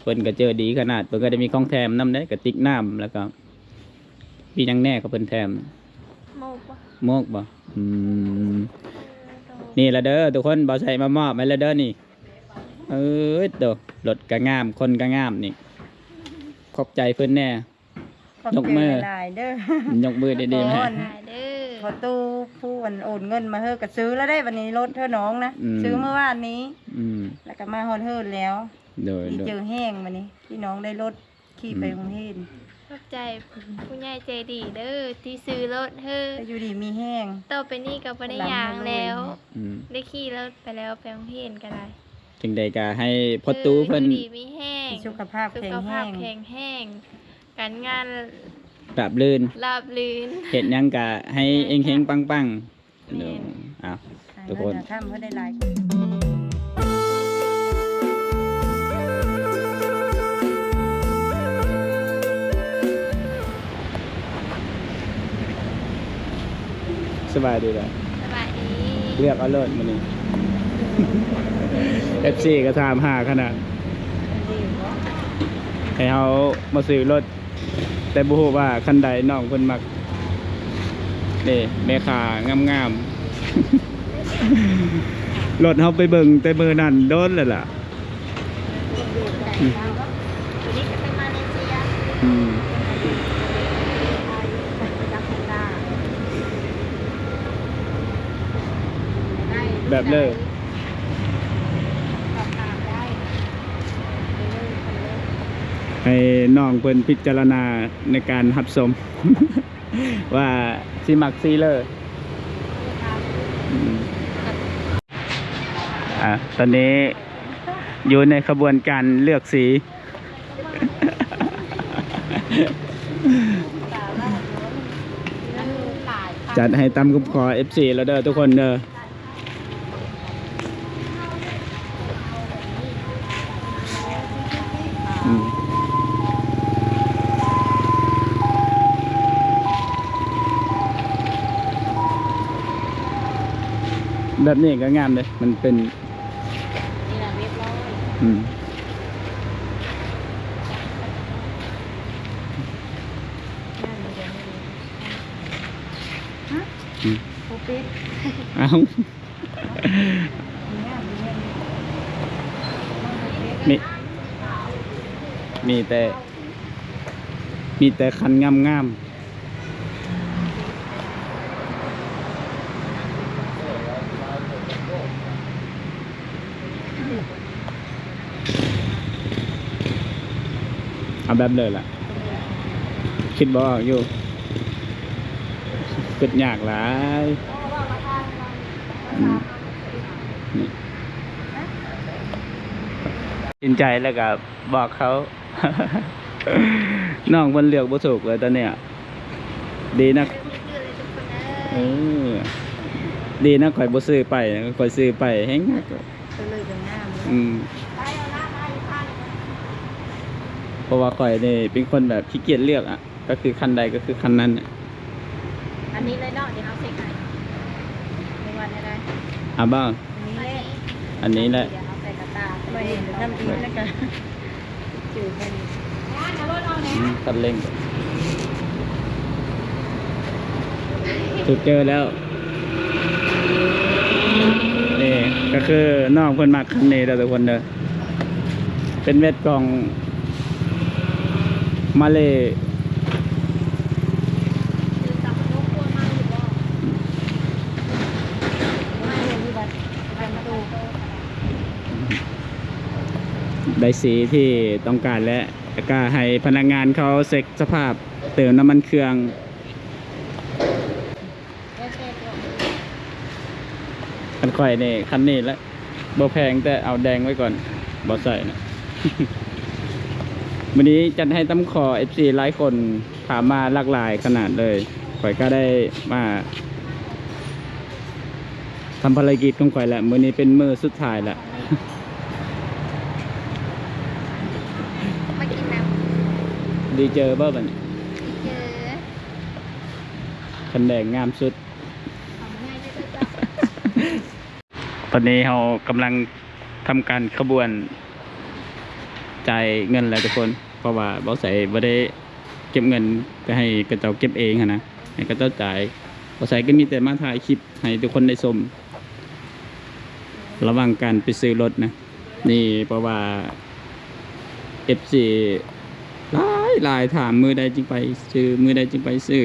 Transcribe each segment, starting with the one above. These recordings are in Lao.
ເພິ່ນກໍໃຈດີຂະໜາດ ເພິ່ນກໍໄດ້ມີຂອງແຖມນຳເດ້ ກະຕິກນ້ຳ ແລ້ວກໍມີຫຍັງແດ່ຂອງເພິ່ນແຖມ? ໝົກບໍ່? ໝົກບໍ່? ອືມ ນີ້ລະເດີທຸກຄົນ ບ່າວໄຊມາມອບໃຫ້ລະເດີນີ້. ເອີຍໂຕ ລົດກະງາມ ຄົນກະງາມນີ້ ຂອບໃຈເພິ່ນແດ່. ຂອບໃຈ ຍົກມື ຫຼາຍໆເດີ ຍົກມືດີໆ ແມ່ ຫຼາຍເດີ ພໍ່ຕູ້ຜູ້ອັນໂອນເງິນມາເຮີກະຊື້ແລ້ວເດ້ ບັດນີ້ລົດເຮີນ້ອງນະ ອືມ ຊື້ມື້ວານນີ້ ອືມ ແລ້ວກະມາຮອດເຮີແລ້ວ ໂດຍ ດີໃຈແຮງ ບັດນີ້ທີ່ນ້ອງໄດ້ລົດຂີ່ໄປ ອືມ ໂຮງຮຽນ. ຂອບໃຈຜູ້ໃຫຍ່ໃຈດີເດີ ທີ່ຊື້ລົດເຮີ ຢູ່ດີມີແຮງ ຕໍ່ໄປນີ້ກໍບໍ່ໄດ້ຍ່າງແລ້ວ ອືມ ໄດ້ຂີ່ລົດໄປແລ້ວ ໄປໂຮງຮຽນກໍໄດ້. ຈັ່ງໃດກໍໃຫ້ພໍ່ຕູ້ເພິ່ນ ເອີ ຢູ່ດີມີແຮງ ສຸຂະພາບແຂງແຮງ ສຸຂະພາບແຂງແຮງ ການງານລາບລື່ນ ລາບລື່ນ ເຮັດຫຍັງກະໃຫ້ເຮັງໆປັງໆ ແມ່ນ ເນາະ. ເອົາ ທຸກຄົນ ຫາເງິນຫາຄຳເພິ່ນໄດ້ຫຼາຍ ສະບາຍດີເດີ ສະບາຍດີ ເລືອກເອົາໂລດມື້ນີ້ ເອັຟຊີກໍຖາມຫາຂະໜາດ ໃຫ້ເຮົາມາຊື້ລົດ ແຕ່ບໍ່ຮູ້ວ່າຄັນໃດນ້ອງເພິ່ນມັກ ນີ້ແມ່ຄ້າງາມໆ ລົດເຮົາໄປເບິ່ງແຕ່ມື້ນັ້ນດົນແລ້ວລະ. ອືມ ແບບເລີຍ ໃຫ້ນ້ອງເພິ່ນພິຈາລະນາໃນການຮັບຊົມ ວ່າຊິມັກສີເລີ. ອືມ ອ່າ ຕອນນີ້ຢູ່ໃນຂະບວນການເລືອກສີ ຈັດໃຫ້ຕາມຄຳຂໍເອັຟຊີແລ້ວເດີທຸກຄົນເດີ. ອືມ ແບບນີ້ກໍງາມເດ້ ມັນເປັນ ນີ້ລະຮຽບຮ້ອຍ ອືມ ງາມຢູ່ເດ້ ຮະ ອືມ ບໍ່ປິດ ເອົ້າ. ມີ ມີແຕ່ ມີແຕ່ຄັນງາມໆ. ເອົາແບບເລີຍລະ ຄິດບໍ່ອອກຢູ່ ຄິດຍາກຫຼາຍ ອືມ ນີ້ ຕັດສິນໃຈແລ້ວກໍບອກເຂົາ ນ້ອງເພິ່ນເລືອກບໍ່ຖືກເລີຍຕອນເນີ້ຍ ດີນະ ເອີ ດີນະຂ້ອຍບໍ່ຊື້ປ້າຍ ຂ້ອຍຊື້ປ້າຍແຮງ ເລີຍກໍງາມ ອືມ ເພາະວ່າຂ້ອຍນີ້ເປັນຄົນແບບຂີ້ກຽດເລືອກອະ ກໍຄືຄັນໃດກໍຄືຄັນນັ້ນ ອັນນີ້ເລີຍເນາະ ດຽວເຮົາເຊັກໃຫ້ ເບິ່ງວ່າແນວໃດ ອາ ບໍ່ ອັນນີ້ແຫຼະ ອັນນີ້ແຫຼະ ດຽວເຮົາໃສ່ກະຕ່າ ໄວ້ທຳອີກແລ້ວກໍ ອືມ ຄັນເລັ່ງ ຖືກເຈີແລ້ວ ນີ້ກໍຄືນ້ອງເພິ່ນມັກຄັນນີ້ເດີທຸກຄົນເດີ ເປັນເວັດຂອງມາເລ ໄດ້ສີທີ່ຕ້ອງການແລ້ວ ແລ້ວກໍໃຫ້ພະນັກງານເຂົາເຊັກສະພາບ ເຕີມນ້ຳມັນເຄື່ອງ. ຄັນຂ້ອຍນີ້ ຄັນນີ້ແຫຼະ ບໍ່ແພງ ແຕ່ເອົາແດງໄວ້ກ່ອນ ບໍ່ໃສ່ນະ. ມື້ນີ້ຈັດໃຫ້ຕຳຂໍ ເອັຟຊີຫຼາຍຄົນຖາມມາຫຼາກຫຼາຍຂະໜາດເລີຍ ຂ້ອຍກໍໄດ້ມາ ທຳພາລະກິດຂອງຂ້ອຍແລ້ວ ມື້ນີ້ເປັນມື້ສຸດທ້າຍແລ້ວ ມາກິນນ້ຳ ດີເຈີບໍ່ບັດນີ້ ດີເຈີ ຄັນແດງງາມສຸດ ຕອນນີ້ເຮົາກຳລັງ ທຳການຂະບວນ ຈ່າຍເງິນແລ້ວທຸກຄົນ ເພາະວ່າບ່າວໄຊບໍ່ໄດ້ເກັບເງິນໄປໃຫ້ເຂົາເຈົ້າເກັບເອງຫັ້ນນະ ໃຫ້ເຂົາເຈົ້າຈ່າຍ. ບ່າວໄຊກໍມີແຕ່ມາຖ່າຍຄລິບໃຫ້ທຸກຄົນໄດ້ຊົມ ລະຫວ່າງການໄປຊື້ລົດນະ. ນີ້ເພາະວ່າເອັຟຊີຫຼາຍໆ ຖາມມື້ໃດຈຶ່ງໄປຊື້ ມື້ໃດຈຶ່ງໄປຊື້.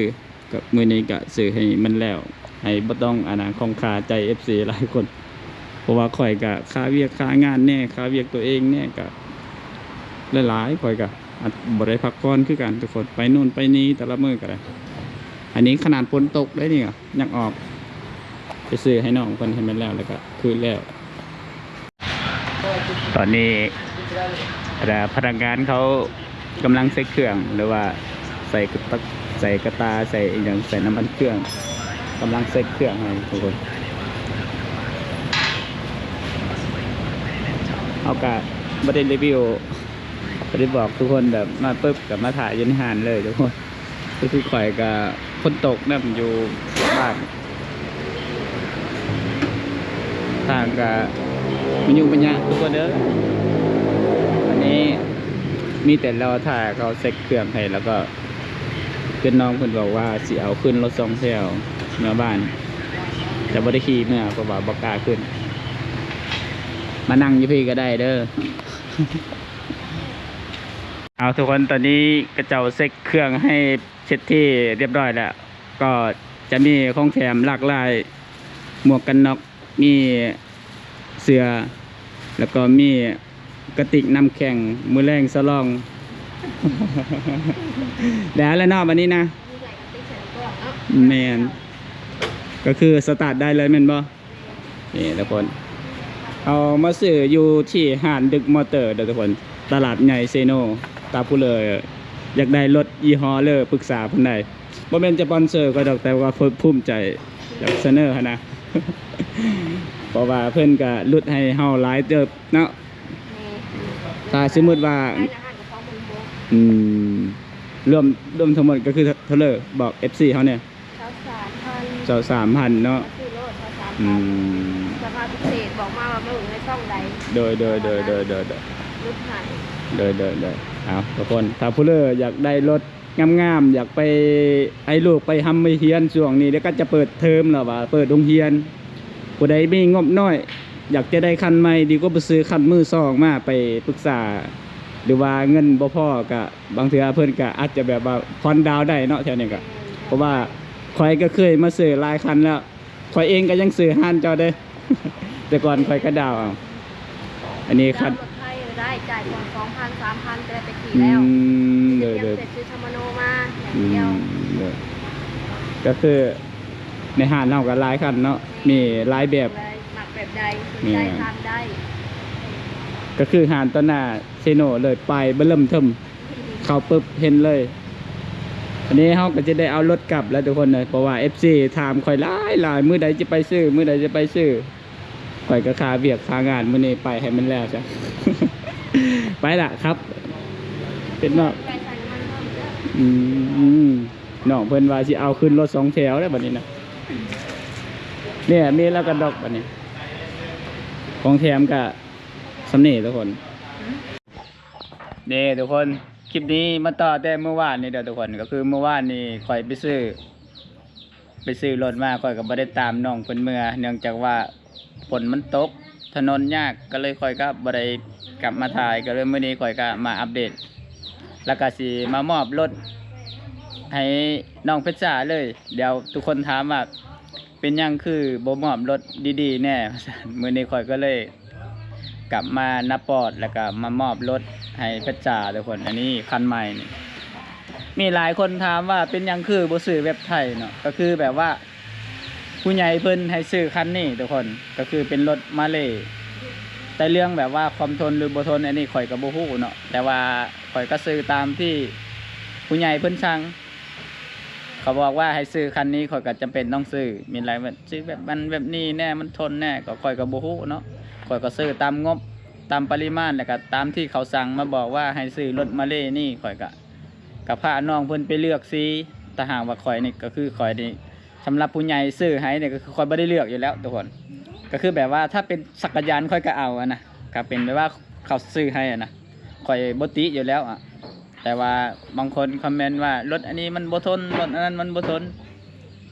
ກໍມື້ນີ້ກໍຊື້ໃຫ້ມັນແລ້ວ ໃຫ້ບໍ່ຕ້ອງອັນນະ ຂ້ອງຄາໃຈເອັຟຊີຫຼາຍຄົນ ເພາະວ່າຂ້ອຍກໍຄາວຽກຄາງານແດ່ ຄາວຽກຕົວເອງແດ່ ກໍຫຼາຍໆ ຂ້ອຍກໍອາດບໍ່ໄດ້ພັກຜ່ອນຄືກັນທຸກຄົນ ໄປໂນ່ນໄປນີ້ແຕ່ລະມື້ກໍໄດ້. ອັນນີ້ຂະໜາດຝົນຕົກໄດ໋ນີ້ ຍັງອອກໄປຊື້ໃຫ້ນ້ອງເພິ່ນໃຫ້ມັນແລ້ວ ແລ້ວກໍຄືນແລ້ວ. ຕອນນີ້ພະນັກງານເຂົາກຳລັງເຊັກເຄື່ອງ ຫຼືວ່າໃສ່ກະຕະ ໃສ່ກະຕ່າ ໃສ່ອີ່ຫຍັງ ໃສ່ນ້ຳມັນເຄື່ອງ ກຳລັງເຊັກເຄື່ອງໃຫ້ທຸກຄົນ. ເຮົາກະບໍ່ໄດ້ຣີວິວ ບໍ່ໄດ້ບອກທຸກຄົນ ແບບມາປຶບກໍມາຖ້າຢູ່ໃນຮ້ານເລີຍທຸກຄົນ. ກໍຄືຂ້ອຍກໍຝົນຕົກນຳຢູ່ບ້ານ ທາງກໍມະຍຸມະຍະທຸກຄົນເດີ. ອັນນີ້ມີແຕ່ລໍຖ້າເຂົາເຊັກເຄື່ອງໃຫ້ ແລ້ວກໍຄືນ້ອງເພິ່ນບອກວ່າຊິເອົາຂຶ້ນລົດສອງແຖວເມືອບ້ານ ແຕ່ບໍ່ໄດ້ຂີ່ເມືອ ເພາະວ່າບໍ່ກ້າຂຶ້ນ. ມານັ່ງຢູ່ພີ້ກໍໄດ້ເດີ. ເອົາທຸກຄົນ ຕອນນີ້ເຂົາເຈົ້າເຊັກເຄື່ອງໃຫ້ເສັດທີ່ຮຽບຮ້ອຍແລ້ວ ກໍຈະມີຂອງແຖມຫຼາກຫຼາຍ ໝວກກັນນັອກ ມີເສື້ອ ແລ້ວກໍມີກະຕິກນ້ຳແຂງ ມື້ແລງສະຫຼອງ ໄດ້ແລ້ວເນາະ ບັດນີ້ນະ. ມີໃສ່ກະຕິກໃສ່ລູກໂປ່ງເນາະ. ແມ່ນ ກໍຄືສະຕາດໄດ້ເລີຍແມ່ນບໍ່? ນີ້ທຸກຄົນ ເຮົາມາຊື້ຢູ່ທີ່ຮ້ານດຶກມໍເຕີເດີທຸກຄົນ ຕະຫຼາດໃຫຍ່ເຊໂນ. ຖ້າຜູ້ເລີຢາກໄດ້ລົດຍີ່ຫໍ້ເລີ ປຶກສາເພິ່ນໄດ້ ບໍ່ແມ່ນສະປອນເຊີຂ້ອຍດອກ ແຕ່ວ່າເພິ່ນພູມໃຈຢາກສະເໜີຫັ້ນນະ ເພາະວ່າເພິ່ນກະຫຼຸດໃຫ້ເຮົາຫຼາຍເຕີບເນາະ. ແມ່ນ ຖ້າສົມມຸດວ່າ ຂາຍໃນຮ້ານກໍສອງພັນຫົກ ອືມ ລວມ ລວມທັງໝົດກໍຄືເທົ່າໃດ ບອກເອັຟຊີເຮົາແດ່. ຊາວສາມພັນ ຊາວສາມພັນເນາະ ຊື້ໂລດ ຊາວສາມພັນ ອືມ ລາຄາພິເສດ ບອກມາວ່າມາເບິ່ງໃນຊ່ອງໃດ. ໂດຍ ໂດຍ ໂດຍ ໂດຍ ໂດຍ ຫຼຸດໃຫ້ ໂດຍ ໂດຍ ໂດຍ. ເອົາທຸກຄົນ ຖ້າຜູ້ເລີຢາກໄດ້ລົດງາມໆ ຢາກໄປໃຫ້ລູກໄປຮ່ຳໄປຮຽນຊ່ວງນີ້ ແລ້ວກໍຈະເປີດເທີມແລ້ວວ່າ ເປີດໂຮງຮຽນ ຜູ້ໃດມີງົບນ້ອຍ ຢາກຈະໄດ້ຄັນໃໝ່ ດີກວ່າໄປຊື້ຄັນມືສອງມາ ໄປປຶກສາ ຫຼືວ່າເງິນບໍ່ພໍ ກະບາງເທື່ອເພິ່ນກະອາດຈະແບບວ່າຜ່ອນດາວໄດ້ເນາະ ແຖວນີ້ກະ ເພາະວ່າຂ້ອຍກໍເຄີຍມາຊື້ຫຼາຍຄັນແລ້ວ ຂ້ອຍເອງກໍຍັງຊື້ຮ້ານເຈົ້າເດ້ ແຕ່ກ່ອນຂ້ອຍກໍດາວເອົາ. ອັນນີ້ຄັນ ດາວລົດໄທໄດ້ ຈ່າຍກ່ອນສອງພັນ ສາມພັນ ກໍໄດ້ໄປຂີ່ແລ້ວ ອືມ ໂດຍ ໂດຍ ເສດຊື່ທຳມະໂນມາຢ່າງດຽວ ອືມ ໂດຍ ກໍຄືໃນຮ້ານເຮົາກໍຫຼາຍຄັນເນາະ ແມ່ນ ມີຫຼາຍແບບ ມັກແບບໃດ ແມ່ນ ໃສ່ຕາມໄດ້ ກໍຄືຮ້ານຕໍ່ໜ້າເຊໂນເລີຍ ປ້າຍເບິ່ມເທີມ ເຂົ້າປຶບເຫັນເລີຍ. ອັນນີ້ເຮົາກໍຈະໄດ້ເອົາລົດກັບແລ້ວທຸກຄົນເອີຍ ເພາະວ່າເອັຟຊີຖາມຂ້ອຍຫຼາຍໆ ມື້ໃດຈະໄປຊື້ ມື້ໃດຈະໄປຊື້. ຂ້ອຍກໍຄາວຽກຄາງານ ມື້ນີ້ໄປໃຫ້ມັນແລ້ວຊະ ໄປລະຄັບ ເປັນເນາະ ອືມ ນ້ອງເພິ່ນວ່າຊິເອົາຂຶ້ນລົດສອງແຖວແລ້ວບັດນີ້ນະ. ນີ້ມີແລ້ວກັນດອກບັດນີ້ ຂອງແຖມກະສ່ຳນີ້ທຸກຄົນ. ເດ້ທຸກຄົນ ຄລິບນີ້ມາຕໍ່ແຕ່ມື້ວານນີ້ເດີທຸກຄົນ ກໍຄືມື້ວານນີ້ຂ້ອຍໄປຊື້ ໄປຊື້ລົດມາ ຂ້ອຍກໍບໍ່ໄດ້ຕາມນ້ອງເພິ່ນເມືອ ເນື່ອງຈາກວ່າຝົນມັນຕົກ ຖະໜົນຍາກ ກໍເລີຍຂ້ອຍກໍບໍ່ໄດ້ກັບມາຖ່າຍ ກໍເລີຍມື້ນີ້ຂ້ອຍກໍມາອັບເດດ ແລ້ວກໍຊິມາມອບລົດໃຫ້ນ້ອງເພັດສາເລີຍ. ດຽວທຸກຄົນຖາມວ່າ ເປັນຫຍັງຄືບໍ່ມອບລົດດີໆແດ່ ວ່າຊັ້ນ. ມື້ນີ້ຂ້ອຍກໍເລີຍກັບມານາປອດ ແລ້ວກໍມາມອບລົດໃຫ້ເພັດສາທຸກຄົນ. ອັນນີ້ຄັນໃໝ່ນີ້ ມີຫຼາຍຄົນຖາມວ່າເປັນຫຍັງຄືບໍ່ຊື້ແບບໄທເນາະ ກໍຄືແບບວ່າຜູ້ໃຫຍ່ເພິ່ນໃຫ້ຊື້ຄັນນີ້ທຸກຄົນ ກໍຄືເປັນລົດມາເລ. ແຕ່ເລື່ອງແບບວ່າຄວາມທົນຫຼືບໍ່ທົນ ອັນນີ້ຂ້ອຍກໍບໍ່ຮູ້ເນາະ ແຕ່ວ່າຂ້ອຍກໍຊື້ຕາມທີ່ຜູ້ໃຫຍ່ເພິ່ນສັ່ງ. ເຂົາບອກວ່າໃຫ້ຊື້ຄັນນີ້ ຂ້ອຍກໍຈຳເປັນຕ້ອງຊື້. ມີຫຼາຍແບບ ຊື້ແບບມັນແບບນີ້ແດ່ ມັນທົນແດ່ ກໍຂ້ອຍກໍບໍ່ຮູ້ເນາະ. ຂ້ອຍກໍຊື້ຕາມງົບ ຕາມປະລິມານ ແລ້ວກໍຕາມທີ່ເຂົາສັ່ງມາບອກວ່າໃຫ້ຊື້ລົດມາເລນີ້ ຂ້ອຍກໍ ກໍພານ້ອງເພິ່ນໄປເລືອກສີ. ຖ້າຫາກວ່າຂ້ອຍນີ້ ກໍຄືຂ້ອຍນີ້ ສຳລັບຜູ້ໃຫຍ່ຊື້ໃຫ້ນີ້ ກໍຄືຂ້ອຍບໍ່ໄດ້ເລືອກຢູ່ແລ້ວທຸກຄົນ. ກໍຄືແບບວ່າຖ້າເປັນຈັກກະຍານຂ້ອຍກໍເອົາຫັ້ນນະ ກໍເປັນແບບວ່າເຂົາຊື້ໃຫ້ຫັ້ນນະ. ຂ້ອຍບໍ່ຕິຢູ່ແລ້ວອະ ແຕ່ວ່າບາງຄົນຄອມເມັນວ່າ ລົດອັນນີ້ມັນບໍ່ທົນ ລົດອັນນັ້ນມັນບໍ່ທົນ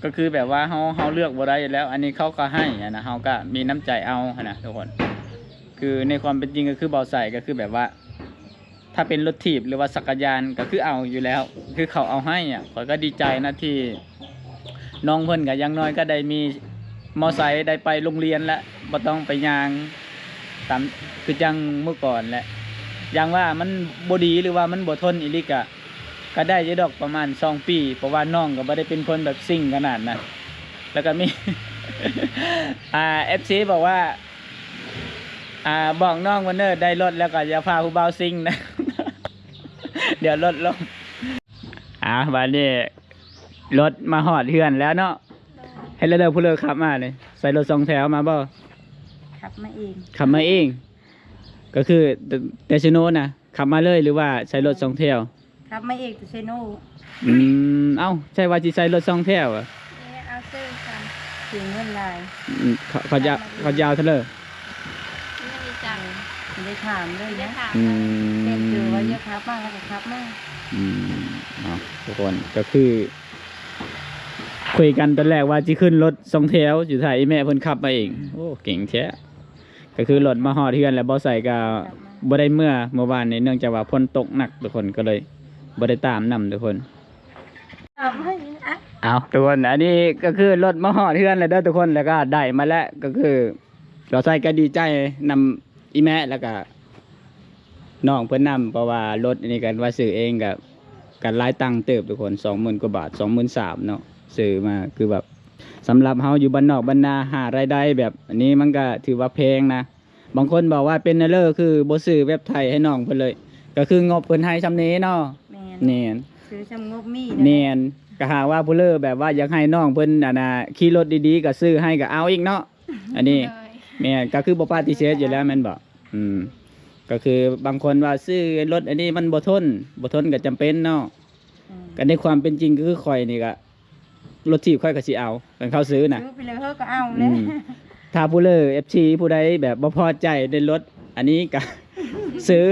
ກໍຄືແບບວ່າເຮົາ ເຮົາເລືອກບໍ່ໄດ້ຢູ່ແລ້ວ. ອັນນີ້ເຂົາກໍໃຫ້ຫັ້ນນະ ເຮົາກໍມີນ້ຳໃຈເອົາຫັ້ນນະທຸກຄົນ. ຄືໃນຄວາມເປັນຈິງກໍຄືເບົາໃສ ກໍຄືແບບວ່າ ຖ້າເປັນລົດຖີບ ຫຼືວ່າຈັກກະຍານ ກໍຄືເອົາຢູ່ແລ້ວ ຄືເຂົາເອົາໃຫ້ອະ. ຂ້ອຍກໍດີໃຈນະທີ່ ນ້ອງເພິ່ນກໍຢ່າງໜ້ອຍກໍໄດ້ມີມໍໄຊໄດ້ໄປໂຮງຮຽນແລ້ວ ບໍ່ຕ້ອງໄປຍ່າງຕາມຄືຈັ່ງເມື່ອກ່ອນແຫຼະ. ຢ່າງວ່າມັນບໍ່ດີ ຫຼືວ່າມັນບໍ່ທົນອີ່ຫຼີກະ ກໍໄດ້ຢູ່ດອກປະມານສອງປີ ເພາະວ່ານ້ອງກໍບໍ່ໄດ້ເປັນຄົນແບບຊິງຂະໜາດນັ້ນ. ແລ້ວກໍມີ ອ່າ ເອັຟຊີບອກວ່າ ອ່າ ບອກນ້ອງເພິ່ນເດີ ໄດ້ລົດແລ້ວກໍຢ່າພາຜູ້ບ່າວຊິງນະ ດຽວລົດລົ້ມ. ອ່າ ບາດນີ້ລົດມາຮອດເຮືອນແລ້ວເນາະ. ເຮັດແລ້ວເດີ ຜູ້ເລີຂັບມານີ້ ໃສ່ລົດສອງແຖວມາບໍ່? ຂັບມາເອງ ຂັບມາເອງ ກໍຄືແຕ່ ແຕ່ເຊໂນນະ ຂັບມາເລີຍ ຫຼືວ່າໃສ່ລົດສອງແຖວ? ຂັບມາເອງແຕ່ເຊໂນ. ອືມ ເອົ້າ ໃຊ່ວ່າຊິໃສ່ລົດສອງແຖວອະ? ເອີ ເອົາເຊີນຊັ້ນ ເສຍເງິນຫຼາຍ. ອືມ ເຂົາ ເຂົາຈະ ເຂົາຈະເອົາເທົ່າໃດ? ຍັງບໍ່ໄດ້ຈັກ ບໍ່ໄດ້ຖາມເລີຍນະ. ອືມ ແຕ່ຄືວ່າຢາກຂັບມາ ແລ້ວກໍຂັບມາ. ອືມ ເອົາ ທຸກຄົນ ກໍຄືຄຸຍກັນຕອນແລກວ່າຊິຂຶ້ນລົດສອງແຖວ ສຸດທ້າຍອີ່ແມ່ເພິ່ນຂັບມາເອງ. ໂອ້ ເກັ່ງແທ້. ກໍຄືລົດມາຮອດເຮືອນແລ້ວ ບໍ່ໃສ່ກໍບໍ່ໄດ້ເມືອ ມື້ວານນີ້ ເນື່ອງຈາກວ່າຝົນຕົກໜັກທຸກຄົນ ກໍເລີຍບໍ່ໄດ້ຕາມນຳທຸກຄົນ. ເອົາ ທຸກຄົນ ອັນນີ້ກໍຄືລົດມາຮອດເຮືອນແລ້ວເດີທຸກຄົນ ແລ້ວກໍໄດ້ມາແລ້ວ ກໍຄືເບົາໄຊກໍດີໃຈນຳອີ່ແມ່ ແລ້ວກໍນ້ອງເພິ່ນນຳ ເພາະວ່າລົດອັນນີ້ກັນວ່າຊື້ເອງກໍ ກໍຫຼາຍຕັງເຕີບທຸກຄົນ ສອງໝື່ນກວ່າບາດ ສອງໝື່ນສາມເນາະ ຊື້ມາ ຄືແບບ ສຳລັບເຮົາຢູ່ບ້ານນອກບ້ານນາ ຫາລາຍໄດ້ແບບອັນນີ້ ມັນກໍຖືວ່າແພງນະ. ບາງຄົນບອກວ່າເປັນແນວເລີ ຄືບໍ່ຊື້ແບບໄຖໃຫ້ນ້ອງເພິ່ນເລີຍ ກໍຄືງົບເພິ່ນໃຫ້ຊ່ຳນີ້ເນາະ. ແມ່ນ ແມ່ນ ຊື້ຊ່ຳງົບມີ. ແມ່ນ ກໍຫາກວ່າຜູ້ເລີແບບວ່າຢາກໃຫ້ນ້ອງເພິ່ນ ອັນນ່າ ຂີ່ລົດດີໆ ກໍຊື້ໃຫ້ກໍເອົາອີກເນາະ. ອັນນີ້ ໂດຍ ແມ່ນ ກໍຄືບໍ່ປະຕິເສດຢູ່ແລ້ວແມ່ນບໍ່? ອືມ ກໍຄືບາງຄົນວ່າຊື້ລົດອັນນີ້ມັນບໍ່ທົນ ບໍ່ທົນກໍຈຳເປັນເນາະ. ອືມ ກໍໃນຄວາມເປັນຈິງກໍຄືຂ້ອຍນີ້ກໍ ລົດຖີບຂ້ອຍກໍຊິເອົາ ຄັນເຂົາຊື້ນະ ຊື້ໄປເລີຍ ເຮົາກໍເອົາແຫຼະ. ອືມ ຖ້າຜູ້ເລີ ເອັຟຊີ ຜູ້ໃດແບບບໍ່ພໍໃຈໃນລົດອັນນີ້ກໍຊື້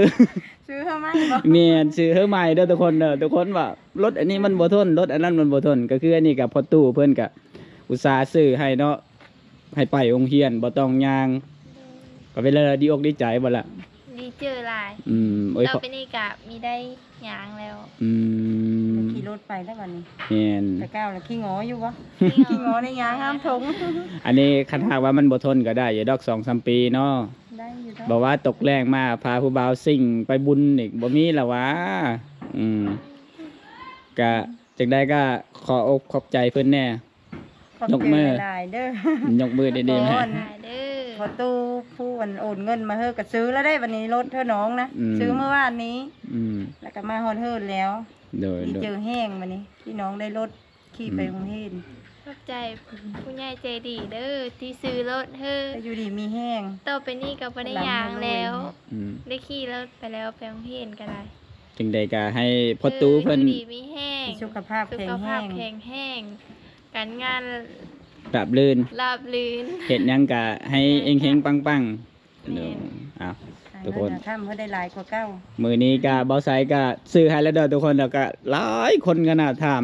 ຊື້ເຮົາໃໝ່ບໍ່? ແມ່ນ ຊື້ເຮົາໃໝ່ເດີທຸກຄົນເດີ. ທຸກຄົນວ່າລົດອັນນີ້ມັນບໍ່ທົນ ລົດອັນນັ້ນມັນບໍ່ທົນ ກໍຄືອັນນີ້ກໍພໍ່ຕູ້ເພິ່ນກໍອຸດສ່າຊື້ໃຫ້ເນາະ ໃຫ້ໄປໂຮງຮຽນບໍ່ຕ້ອງຍ່າງ ກໍເປັນເລື່ອງດີອົກດີໃຈບໍ່ລະ? ດີໃຈຫຼາຍ. ອືມ ໂອ້ຍ ຕໍ່ໄປນີ້ກະມີໄດ້ຍ່າງແລ້ວ. ອືມ ຂີ່ລົດໄປແລ້ວບັດນີ້. ແມ່ນ ແຕ່ກ່າວລະຂີ້ງໍຢູ່ບໍ່? ຂີ້ງໍ ຂີ້ງໍໃນຍ່າງຫ້າມຖົງ. ອັນນີ້ຄັນຫາກວ່າມັນບໍ່ທົນກໍໄດ້ຢູ່ດອກ ສອງສາມປີເນາະ ໄດ້ຢູ່ດອກ. ແບບວ່າຕົກແລງມາພາຜູ້ບ່າວຊິງໄປບຸນອີກ ບໍ່ມີລະຫວາ. ອືມ ກະຈັ່ງໃດກໍຂໍອົກຂອບໃຈເພິ່ນແດ່. ຂອບໃຈຫຼາຍໆເດີ ຍົກມືດີໆ ໃຫ້ ພໍ່ຕູ້ຜູ້ອັນໂອນເງິນມາເຮີ ກໍຊື້ແລ້ວເດ້ບັດນີ້ ລົດເຮີນ້ອງນະ. ອືມ ຊື້ມື້ວານນີ້. ອືມ ແລ້ວກໍມາຮອດເຮີແລ້ວ. ໂດຍ ດີໃຈແຮງບັດນີ້ ທີ່ນ້ອງໄດ້ລົດຂີ່ໄປ ອືມ ໂຮງຮຽນ. ຂອບໃຈຜູ້ໃຫຍ່ໃຈດີເດີ ທີ່ຊື້ລົດເຮີ ຢູ່ດີມີແຮງ ຕໍ່ໄປນີ້ກໍບໍ່ໄດ້ຍ່າງແລ້ວ. ອືມ ໄດ້ຂີ່ລົດໄປແລ້ວ ໄປໂຮງຮຽນກໍໄດ້. ຈັ່ງໃດກໍໃຫ້ພໍ່ຕູ້ເພິ່ນ ເອີ ຢູ່ດີມີແຮງ ສຸຂະພາບແຂງແຮງ ສຸຂະພາບແຂງແຮງ ການງານລາບລື່ນ ລາບລື່ນ ເຮັດຫຍັງກໍໃຫ້ເຮັງໆປັງໆ. ແມ່ນ ເນາະ ເອົາ ຫາເງິນ ທຸກຄົນ ຫາຄຳໃຫ້ໄດ້ຫຼາຍກວ່າເກົ່າ. ມື້ນີ້ກໍເບົາໄຊກໍຊື້ໃຫ້ແລ້ວເດີທຸກຄົນ ແລ້ວກໍຫຼາຍຄົນຂະໜາດຖາມ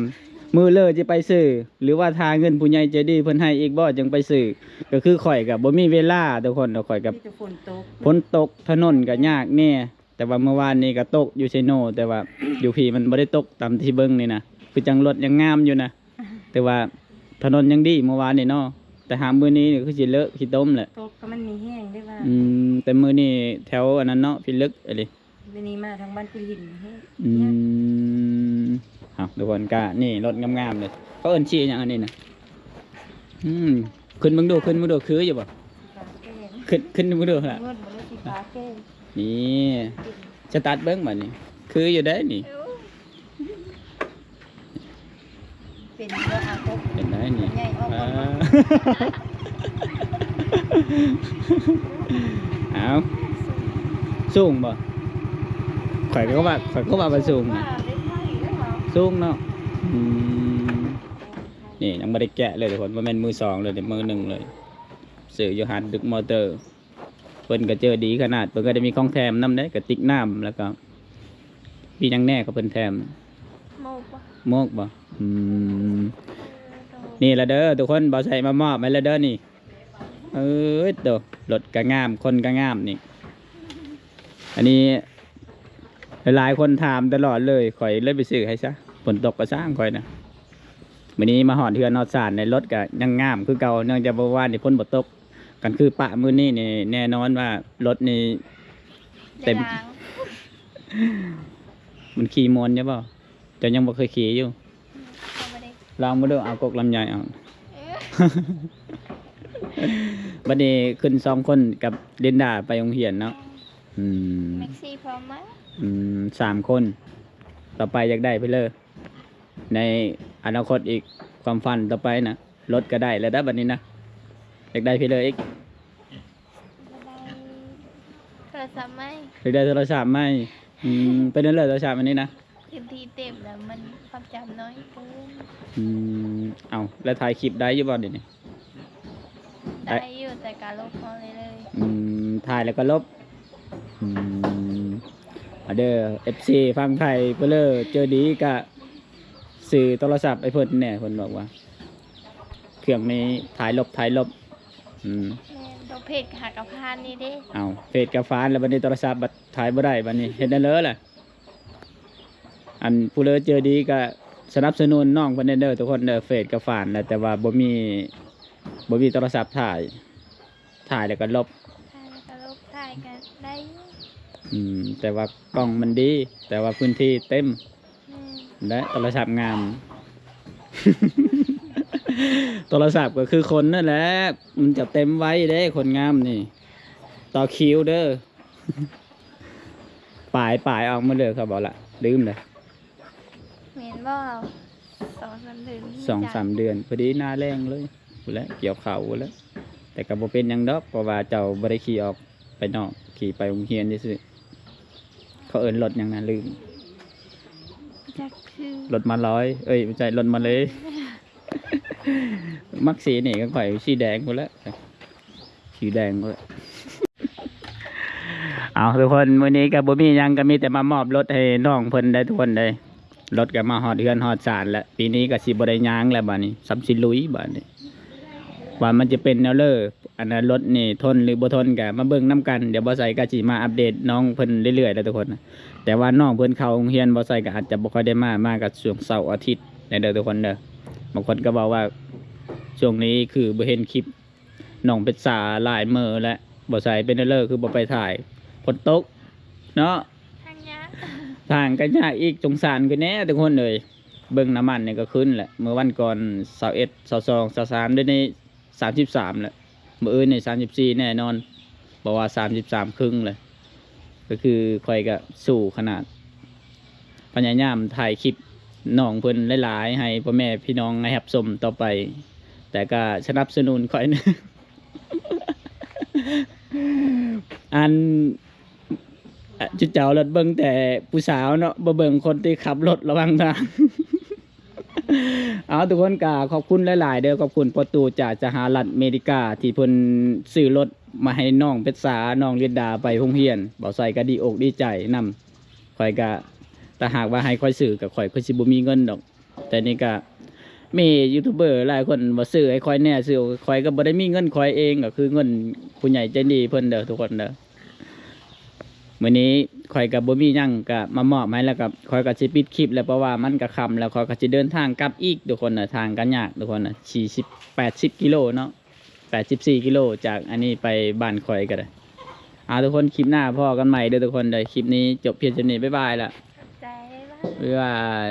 ມື້ເລີຊິໄປຊື້ ຫຼືວ່າຖ້າເງິນຜູ້ໃຫຍ່ໃຈດີເພິ່ນໃຫ້ອີກບໍ່ຈຶ່ງໄປຊື້. ກໍຄືຂ້ອຍກໍບໍ່ມີເວລາທຸກຄົນ ແລ້ວຂ້ອຍກໍ ມີແຕ່ຝົນຕົກ ຝົນຕົກ ຖະໜົນກໍຍາກແດ່. ແຕ່ວ່າມື້ວານນີ້ກໍຕົກຢູ່ເຊໂນ ແຕ່ວ່າຢູ່ພີ້ມັນບໍ່ໄດ້ຕົກຕາມທີ່ເບິ່ງນີ້ນະ ຄືຈັ່ງລົດຍັງງາມຢູ່ນະ ແຕ່ວ່າຖະໜົນຍັງດີມື້ວານນີ້ເນາະ ແຕ່ຫາກມື້ນີ້ນີ້ຄືຊິເລາະຂີ້ຕົມແຫຼະ ຕົກກໍມັນມີແຮງເດ້ວ່າ. ອືມ ແຕ່ມື້ນີ້ແຖວອັນນັ້ນເນາະ ພິລຶກອີ່ຫຼີ ມື້ນີ້ມາທາງບ້ານກຸນຫີນແຮງ. ອືມ ເອົາ ທຸກຄົນ ກະນີ້ລົດງາມໆເລີຍ ເຂົາເອີ້ນຊື່ຫຍັງອັນນີ້ນະ? ອືມ ຂຶ້ນເບິ່ງດູ ຂຶ້ນເບິ່ງດູ ຄືຢູ່ບໍ່? ຂຶ້ນ ຂຶ້ນເບິ່ງດູລະ ນີ້ ສະຕາດເບິ່ງບາດນີ້ ຄືຢູ່ເດ້ນີ້. ເປັນບໍ່ອາກົກ ເປັນໄດ້ນີ້ ໃຫຍ່ອອກ ອ່າ ເອົາ ສູງບໍ່? ຂ້ອຍກໍວ່າ ຂ້ອຍກໍວ່າມັນສູງນະ ສູງເນາະ. ອືມ ນີ້ຍັງບໍ່ໄດ້ແກະເລີຍທຸກຄົນ ບໍ່ແມ່ນມືສອງເລີຍ ມືໜຶ່ງເລີຍ ຊື້ຢູ່ຮ້ານດຶກມໍເຕີ. ເພິ່ນກໍເຈີດີຂະໜາດ ເພິ່ນກໍໄດ້ມີຂອງແຖມນຳເດ້ ກະຕິກນ້ຳ ແລ້ວກໍ ມີຫຍັງແດ່ຂອງເພິ່ນແຖມ? ໂມກບໍ່? ໂມກບໍ່? ອືມ ນີ້ລະເດີທຸກຄົນ ບ່າວໄຊມາມອບໃຫ້ລະເດີນີ້. ເອີຍໂຕ ລົດກະງາມ ຄົນກະງາມນີ້. ອັນນີ້ຫຼາຍໆຄົນຖາມຕະຫຼອດເລີຍ ຂ້ອຍເລີຍໄປຊື້ໃຫ້ຊະ. ຝົນຕົກກະຊ່າງຂ້ອຍນະ. ມື້ນີ້ມາຮອດເຮືອນຮອດຊານ ລົດກະຍັງງາມຄືເກົ່າ ເນື່ອງຈາກວ່າວານນີ້ຝົນບໍ່ຕົກ. ຄັນຄືປະມື້ນີ້ນີ້ ແນ່ນອນວ່າລົດນີ້ເຕັມ. ມັນຂີ່ມ່ວນຢູ່ບໍ່? ເຈົ້າຍັງບໍ່ເຄີຍຂີ່ຢູ່? ອືມ ຍັງບໍ່ໄດ້ ລອງເບິ່ງດູ ເອົາກົກລຳໄຍອອກ. ເອີ ບັດນີ້ຂຶ້ນສອງຄົນກັບລິນດາໄປໂຮງຮຽນເນາະ. ອືມ ແມັກຊີພ້ອມໄໝ? ອືມ ສາມຄົນ. ຕໍ່ໄປຢາກໄດ້ເພິ່ນເລີຍ ໃນອະນາຄົດອີກ ຄວາມຝັນຕໍ່ໄປນະ ລົດກະໄດ້ແລ້ວເດີບັດນີ້ນະ. ຢາກໄດ້ເພິ່ນເລີຍອີກ ໂທລະສັບໃໝ່. ຢາກໄດ້ໂທລະສັບໃໝ່. ອືມ ເປັນຈັ່ງໃດໂທລະສັບອັນນີ້ນະ? ພື້ນທີ່ເຕັມແລ້ວ ມັນຄວາມຈຳນ້ອຍເກີນ. ອືມ ເອົ້າ ແລ້ວຖ່າຍຄລິບໄດ້ຢູ່ບໍ່ດຽວນີ້? ໄດ້ຢູ່ ແຕ່ກະລົບເອົາເລີຍໆ. ອືມ ຖ່າຍແລ້ວກໍລົບ. ອືມ ອາເດີ ເອັຟຊີ ຝັ່ງໄທ ເພີເລີເຈີດີກະຊື້ໂທລະສັບໃຫ້ເພິ່ນແດ່ ເພິ່ນບອກວ່າ ເຄື່ອງນີ້ຖ່າຍລົບ ຖ່າຍລົບ. ອືມ ແມ່ນ ໂຕເພຈຫາກະຜ່ານນີ້ເດ້. ເອົ້າ ເພຈກະຜ່ານແລ້ວ ບັດນີ້ໂທລະສັບບັດຖ່າຍບໍ່ໄດ້ ບັດນີ້ເຮັດແນວໃດລະ? ອັນຜູ້ເລີເຈີດີກະສະໜັບສະໜູນນ້ອງເພິ່ນແດ່ເດີທຸກຄົນເດີ. ເຟສກະຝານແລ້ວ ແຕ່ວ່າບໍ່ມີ ບໍ່ມີໂທລະສັບຖ່າຍ ຖ່າຍແລ້ວກໍລົບ. ຖ່າຍແລ້ວກໍລົບ ຖ່າຍກໍໄດ້ຢູ່. ອືມ ແຕ່ວ່າກ້ອງມັນດີ ແຕ່ວ່າພື້ນທີ່ເຕັມ. ແມ່ນ ແລະໂທລະສັບງາມ. ໂທລະສັບກໍຄືຄົນນັ້ນແຫຼະ ມັນຈະເຕັມໄວເດ້ ຄົນງາມນີ້ ຕໍ່ຄິວເດີ. ປາຍ ປາຍອອກໝົດເລີຍ ເຂົາບອກລະ ລືມລະ. ແມ່ນບໍ່? ສອງສາມເດືອນ ສອງສາມເດືອນ ພໍດີໜ້າແລ້ງເລີຍ ພຸ້ນແຫຼະ ກ່ຽວເຂົ້າພຸ້ນແຫຼະ. ແຕ່ກໍບໍ່ເປັນຫຍັງດອກ ເພາະວ່າເຈົ້າບໍ່ໄດ້ຂີ່ອອກໄປນອກ ຂີ່ໄປໂຮງຮຽນຊື່ໆ. ເຂົາເອີ້ນລົດຫຍັງນະ ລືມ. ຈັກຊື່ ລົດມາລອຍ ເອີຍ ບໍ່ໃຊ່ ລົດມາເລ. ມັກສີນີ້ຂອງຂ້ອຍ ສີແດງພຸ້ນແຫຼະ ສີແດງພຸ້ນແຫຼະ. ເອົາ ທຸກຄົນ ມື້ນີ້ກໍບໍ່ມີຫຍັງ ກໍມີແຕ່ມາມອບລົດໃຫ້ນ້ອງເພິ່ນໄດ໋ ທຸກຄົນເອີຍ. ລົດກໍມາຮອດເຮືອນຮອດຊານແລ້ວ ປີນີ້ກໍຊິບໍ່ໄດ້ຍ່າງແລ້ວ ບາດນີ້ສ່ຳຊິລຸຍບາດນີ້ ວ່າມັນຈະເປັນແນວເລີ. ອັນນັ້ນ ລົດນີ້ທົນຫຼືບໍ່ທົນກໍມາເບິ່ງນຳກັນ ດຽວບ່າວໄຊກໍຊິມາອັບເດດນ້ອງເພິ່ນເລື້ອຍໆແຫຼະທຸກຄົນ. ແຕ່ວ່ານ້ອງເພິ່ນເຂົ້າໂຮງຮຽນ ບ່າວໄຊກໍອາດຈະບໍ່ຄ່ອຍໄດ້ມາ ມາກໍຊ່ວງເສົາອາທິດແດ່ເດີທຸກຄົນເດີ. ບາງຄົນກໍເວົ້າວ່າຊ່ວງນີ້ຄືບໍ່ເຫັນຄລິບນ້ອງເພັດສາຫຼາຍມື້ແລ້ວ ບ່າວໄຊເປັນແນວເລີ ຄືບໍ່ໄປຖ່າຍ ຝົນຕົກເນາະ. ທາງຍາກ ທາງກໍຍາກອີກ ສົງສານຄືແນ່ທຸກຄົນເອີຍ. ເບິ່ງນ້ຳມັນນີ້ກໍຂຶ້ນແຫຼະ ມື້ວັນກ່ອນຊາວເອັດ ຊາວສອງ ຊາວສາມ ດຽວນີ້ ສາມສິບສາມແຫຼະ ມື້ອື່ນນີ້ສາມສິບສີ່ແນ່ນອນ ເພາະວ່າສາມສິບສາມເຄິ່ງແຫຼະ. ກໍຄືຂ້ອຍກໍສູ້ຂະໜາດ ພະຍາຍາມຖ່າຍຄລິບນ້ອງເພິ່ນຫຼາຍໆ ໃຫ້ພໍ່ແມ່ພີ່ນ້ອງໄດ້ຮັບຊົມຕໍ່ໄປ ແຕ່ກໍສະໜັບສະໜູນຂ້ອຍ ອັນ ອະ ຈຸເຈົ້າລະເບິ່ງແຕ່ຜູ້ສາວເນາະ ບໍ່ເບິ່ງຄົນທີ່ຂັບລົດລະຫວ່າງທາງ. ເອົາ ທຸກຄົນກໍຂອບຄຸນຫຼາຍໆເດີ ຂອບຄຸນພໍ່ຕູ້ຈາກສະຫະລັດອາເມລິກາ ທີ່ເພິ່ນຊື້ລົດມາໃຫ້ນ້ອງເພັດສາ ນ້ອງລິນດາໄປໂຮງຮຽນ. ບ່າວໄຊກໍດີອົກດີໃຈນຳ. ຂ້ອຍກໍ ຖ້າຫາກວ່າໃຫ້ຂ້ອຍຊື້ ກໍຂ້ອຍຄືຊິບໍ່ມີເງິນດອກ. ແຕ່ນີ້ກະມີຢູທູບເບີຫຼາຍຄົນວ່າຊື້ໃຫ້ຂ້ອຍແດ່ ຊື້ ຂ້ອຍກໍບໍ່ໄດ້ມີເງິນຂ້ອຍເອງ ກໍຄືເງິນຜູ້ໃຫຍ່ໃຈດີເພິ່ນເດີ ທຸກຄົນເດີ. ມື້ນີ້ຂ້ອຍກໍບໍ່ມີຫຍັງ ກໍມາມອບໃຫ້ ແລ້ວກໍຂ້ອຍກໍຊິປິດຄລິບແລ້ວ ເພາະວ່າມັນກໍຄ່ຳແລ້ວ ຂ້ອຍກໍຊິເດີນທາງກັບອີກ ທຸກຄົນເດີ. ທາງກໍຍາກ ທຸກຄົນເດີ ສີ່ສິບ ແປດສິບກິໂລເນາະ. ແປດສິບສີ່ກິໂລ ຈາກອັນນີ້ໄປບ້ານຂ້ອຍກໍໄດ້. ເອົາ ທຸກຄົນ ຄລິບໜ້າພໍ້ກັນໃໝ່ເດີ ທຸກຄົນເດີ. ຄລິບນີ້ຈົບພຽງສ່ຳນີ້ ບາຍບາຍລະ ຂອບໃຈ ບາຍບາຍ ບາຍບາຍ.